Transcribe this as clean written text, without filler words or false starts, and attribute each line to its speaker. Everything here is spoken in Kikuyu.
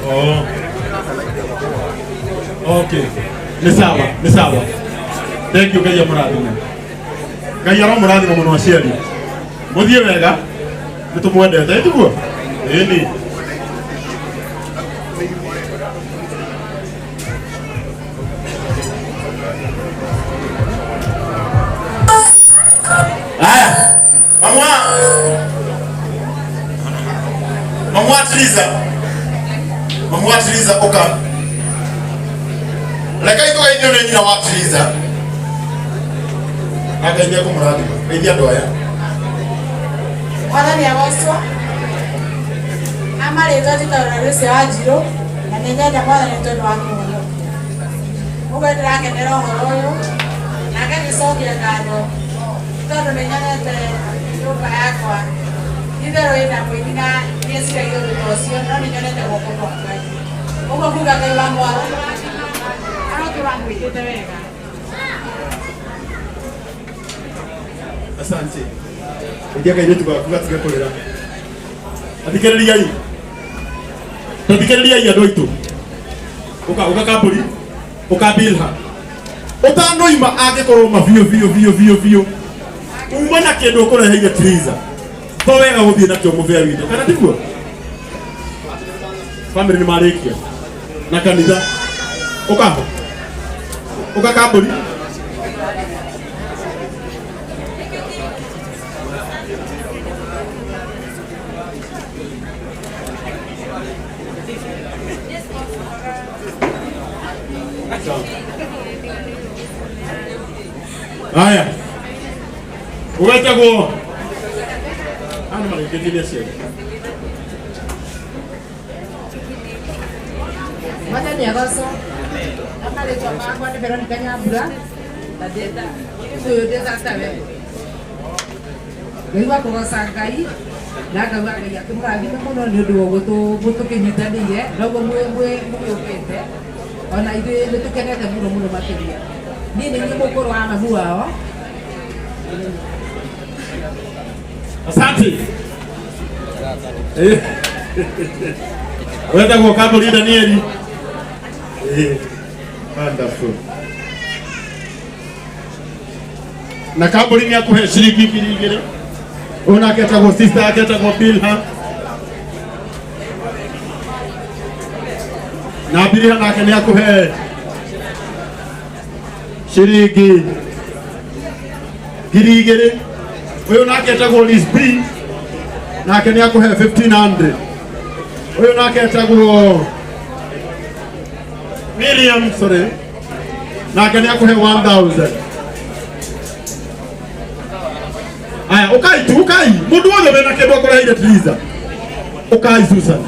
Speaker 1: Oh. Okay. Nĩ sawa, nĩ sawa. Thank you Ngai amũrathime. Ngai aromũrathima mũno aciari. Mũthiĩ wega. Nĩ tũmwendete, tiguo? Ĩni.
Speaker 2: Haya. Mama. Mama Triza. Mama Triza oka. Reke itũgeithio nĩ nyina wa Triza. Na Ngai nĩ ekũmũrathima. Geithia andũ aya.
Speaker 3: Mwathani agocwo na marĩtwa njĩtagwo na Lucy Wanjirũ na nĩ nyenda mwathani tondũ wa kũhonokia. Ũguo ndĩrakenera ũhoro ũyũ na ngagĩcokia ngatho tondũ nĩ nyonete nyũmba yakwa itherũ ĩna mũini na ndieciragia ũndũ ta ũcio no nĩ nyonete guoko kwa Ngai. Ũguo kuga Ngai wa mwathani arotũra mwĩkĩte wega.
Speaker 1: Asante. Geithia kairĩtu gaku gatige kũrĩra. Athikĩrĩriai. Tathikĩrĩriai andũ aitũ. Ũka ũka kambũri. Ũka Bilha. Ũtanoima angĩkorwo ma biũ biũ biũ biũ biũ. Uma na kĩndũ ũkũreheire Triza. To wega gũthiĩ nakĩo mũbĩa witũ. Kana tiguo? Family nĩ marĩkia. Na kanitha. Ũka ho. Ũka kambũri. Haya, ugetagwo ana marĩkĩtie nĩ aciari.
Speaker 3: Mwathani agocwo. Na marĩtwa makwa nĩ Veronica Nyambura na ndĩ ũyũ ndĩ tatawe. Ngaigua kũgoca Ngai na ngauga Ngai akĩmũrathime mũno nĩ ũndũ wa ũguo tũkĩnyitanĩire na ũguo mũgĩũkĩte ona ithuĩ nĩ tũkenete mũno mũno makĩria. Niĩ nĩ niĩ mũkũrũ wa mamu wao.
Speaker 1: Asante. Eh. Wetagwo Kambũri Danieli. Eh. Wonderful. Na Kambũri nĩ akũhe ciringi 2,000. Ũyũ nake etagwo sister yake etagwo Bilha. Na Bilha nake nĩ akũhe ciringi 2,000. Ũyũ nake etagwo Liz B nake nĩ akũhe 1500. Ũyũ nake etagwo Miriam, sorry, nake nĩ akũhe 1000. Aya, ukai tu, ukai. Mundu wothe wĩna kĩndũ akũreheire Triza. Ukai Susan.